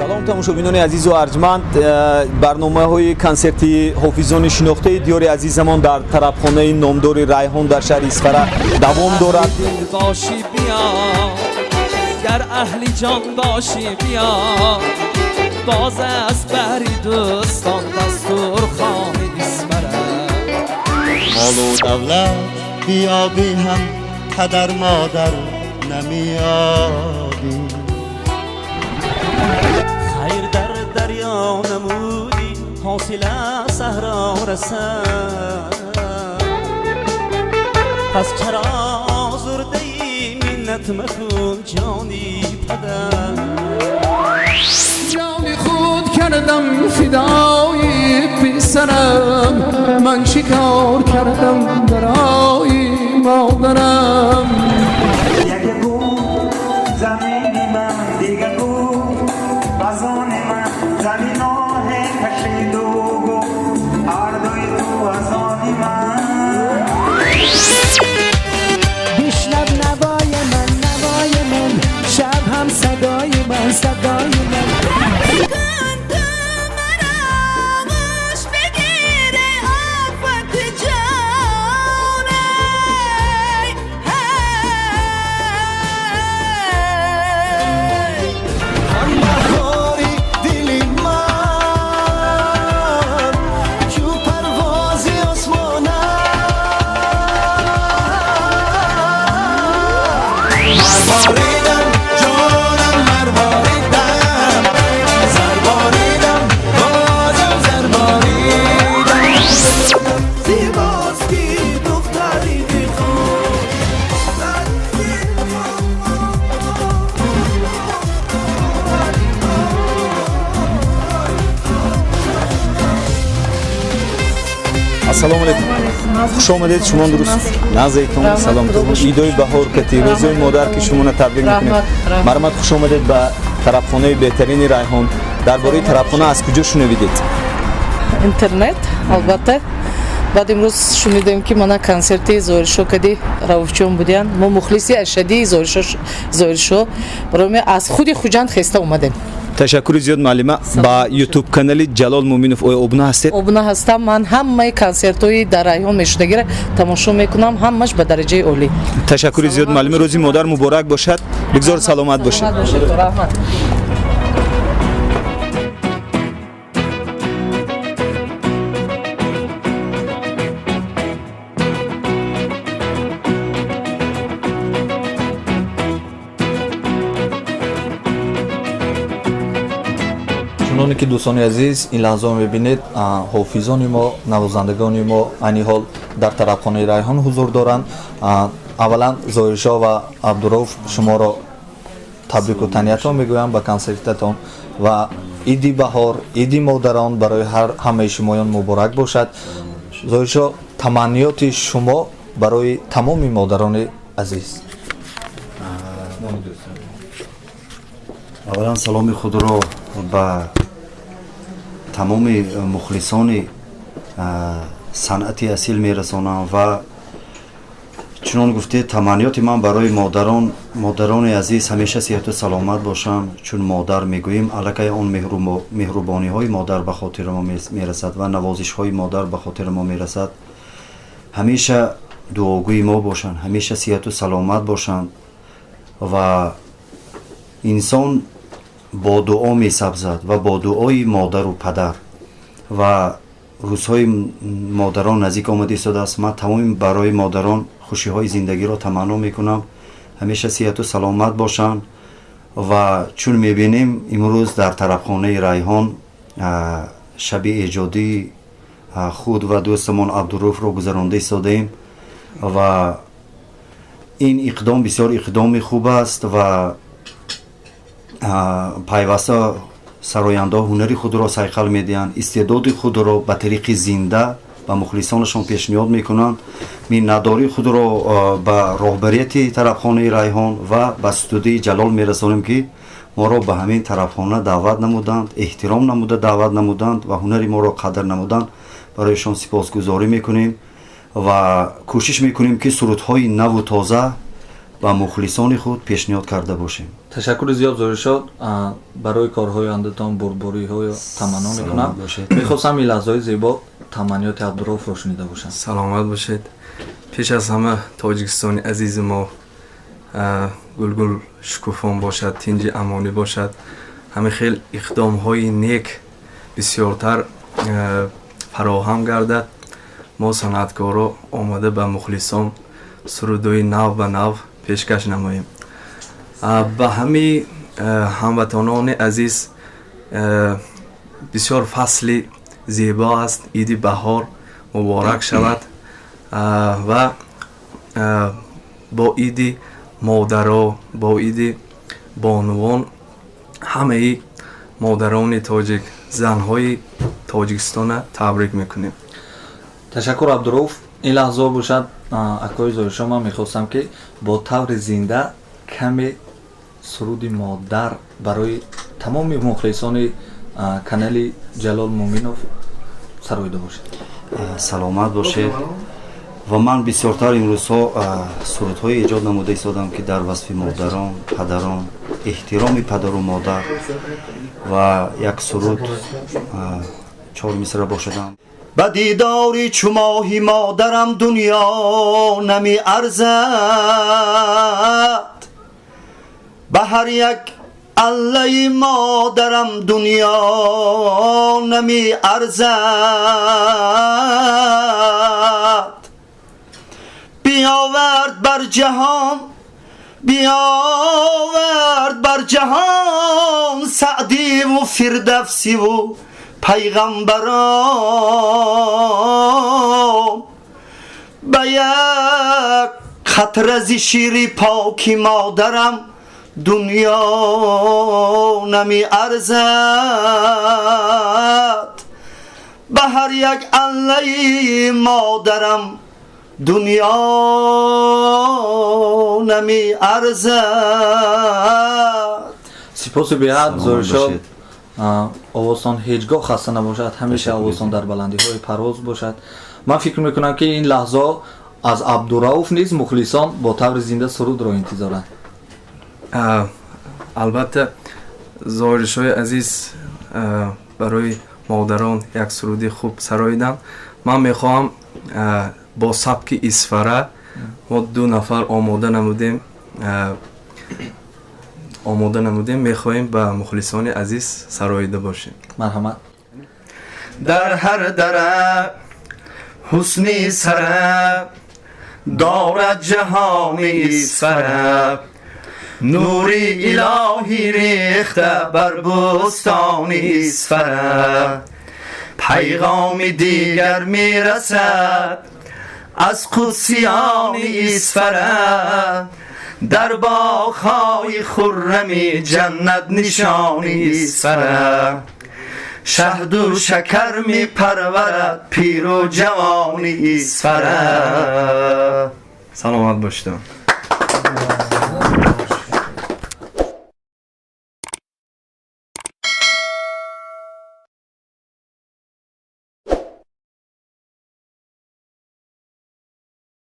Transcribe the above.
Салом, тамошобинони азизу арҷманд. Барномаҳои консертии ҳофизони шинохтаи диёри азизамон дар тарабхонаи номдори Райҳон дар шаҳри Исфара давом дорад. Дил бошӣ биё, гар аҳли ҷон бошӣ биё, боз аз баҳри дӯстон дастурхони Исфара. Молу давлат биёбӣ ҳам, падар модар намеёбӣ. Хайр дар дарё намудӣ, ҳосила саҳро расад, пас чаро зурдаи миннат макун, ҷони падар. Ҷони худ кардам фидои писарам, ман чӣ кор кардам барои модарам? Яке гуфт замини ман, дига гуфт аз они ман, замин оҳе кашиду гуфт: ҳардуи ту аз они ман. Бишнав навои ман, навои ман, шаб ҳам садои ман, садои ман. Кун ту маро оғӯш бигир, офат ҷон, эй, ҳей. Баҳори дили ман чу парвози осмона. Марворидам, ҷонам, марворидам, зарборидам, бозам зарборидам. Зебост ки духтари дилхоҳ. Ассалому алайкум, хуш омадед. Шумо дуруст назайтон, саломатон. Идои баҳор кати, рӯзои модар ки шуморо табрик мекунем. Марҳамат, хуш омадед ба тарабхонаи беҳтарини Райҳон. Дар бораи тарабхона аз куҷо шунавидед? Интернет, албатта. Баъд имрӯз шунидем, ки мана консерти Зоҳиршо кади Рауфҷон будиян. Мо мухлиси ашадии Зоҳиршо, барои мо аз худи Хуҷанд хеста омадем. Ташаккури зиёд, муаллима. Ба Ютуб канали Ҷалол Муминов оё обуна ҳастед? Обуна ҳастам. Ман ҳамаи консертҳои дар Райҳон мешудагиро тамошо мекунам, ҳамаш ба дараҷаи олӣ. Ташаккури зиёд, муаллима. Рӯзи модар муборак бошад, бигзор саломат бошед. Бошед, раҳмат. Чуноне ки, дӯстони азиз, ин лаҳзао мебинед, ҳофизони мо, навозандагони мо айни ҳол дар тарабхонаи Райҳон ҳузур доранд. Аввалан, Зоҳиршоҳ ва Абдурауф, шуморо табрику таҳниятон мегӯям ба консертатон ва иди баҳор, иди модарон барои ҳар ҳамаи шумоён муборак бошад. Зоҳиршоҳ, таманниёти шумо барои тамоми модарони азиз. Аввалан, саломи худро ба тамоми мухлисони санъати асил мерасонам ва чунон гуфтед, таманниёти ман барои модарон: модарони азиз ҳамеша сиҳату саломат бошанд. Чун модар мегӯем, аллакай он меҳрубониҳои модар ба хотири мо мерасад ва навозишҳои модар ба хотири мо мерасад. Ҳамеша дуогӯи мо бошанд, ҳамеша сиҳату саломат бошанд ва инсон бо дуо месабзад ва бо дуои модару падар. Ва рӯзҳои модарон наздик омада истодааст. Ман тамоми барои модарон хушиҳои зиндагиро таманно мекунам, ҳамеша сиҳату саломат бошанд. Ва чун мебинем, имрӯз дар тарабхонаи Райҳон шаби эҷодии худ ва дӯстамон Абдуруфро гузаронда истодаем ва ин иқдом бисёр иқдоми хуб аст ва пайваста сарояндаҳо ҳунари худро сайқал медиҳанд, истеъдоди худро ба тариқи зинда ба мухлисонашон пешниҳод мекунанд. Миннатдории худро ба роҳбарияти тарабхонаи Райҳон ва ба студияи Ҷалол мерасонем, ки моро ба ҳамин тарабхона даъват намуданд, эҳтиром намуда даъват намуданд ва ҳунари моро қадр намуданд. Барояшон сипосгузорӣ мекунем ва кӯшиш мекунем, ки сурудҳои наву тоза Ба мухлисони худ пешниҳод карда бошем. Ташаккури зиёд, Зоҳиршоҳ, барои корҳои ояндатон бурдбориҳоро таманно мекунам. Мехостам ин лаҳзаҳои зебо таманниёти Абдурауфро шунида бошам. Саломат бошед. Пеш аз ҳама, Тоҷикистони азизи мо гулгул шукуфон бошад, тинҷи амонӣ бошад, ҳамин хел иқдомҳои нек бисёртар фароҳам гардад. Мо санъаткоро омада ба мухлисон сурудҳои нав ба нав пешкаш намоем. Ба ҳамаи ҳамватанони азиз, бисёр фасли зебо аст, иди баҳор муборак шавад ва бо иди модаро, бо иди бонувон ҳамаи модарони тоҷик, занҳои Тоҷикистона табрик мекунем. Ташаккур, Абдурауф. Ин лаҳзаҳо бошад, акои Зоҳиршоҳ, ман мехостам, ки бо таври зинда каме суруди модар барои тамоми мухлисони канали Ҷалол Муминов сароида бошед. Саломат бошед. Ва ман бисёртар имрӯзҳо сурудҳое эҷод намуда истодам, ки дар васфи модарон, падарон, эҳтироми падару модар, ва як суруд чор мисра бошадам. Ба дидори чу моҳи модарам дунё намеарзад, ба ҳар як аллаи модарам дунё намеарзад. Биёвард бар ҷаҳон, биёвард бар ҷаҳон Саъдиву Фирдавсиву пайғамбарон, ба як қатра зи шири поки модарам дунё намеарзад, ба ҳар як аллаи модарам дунё намеарзад. Сипоси беҳад, Зоҳиршоҳ. Овозтон ҳеҷ гоҳ хаста набошад, ҳамеша овозтон дар баландиҳои парвоз бошад. Ман фикр мекунам, ки ин лаҳзаҳо аз Абдурауф низ мухлисон бо таври зинда сурудро интизоранд. Албатта, Зоҳиршоҳи азиз барои модарон як суруди хуб сароиданд. Ман мехоҳам бо сабки Исфара, мо ду нафар омода намудем, мехоҳем ба мухлисони азиз сароида бошем. Марҳамат. Дар ҳар дара ҳусни сара дорад ҷаҳони Исфара, нури илоҳӣ рехта бар бӯстони Исфара, пайғоми дигар мерасад аз қудсиёни Исфара, дар боғҳои хуррами ҷаннат нишони Исфара, шаҳду шакар мепарварад пиру ҷавони Исфара. Саломат бошед.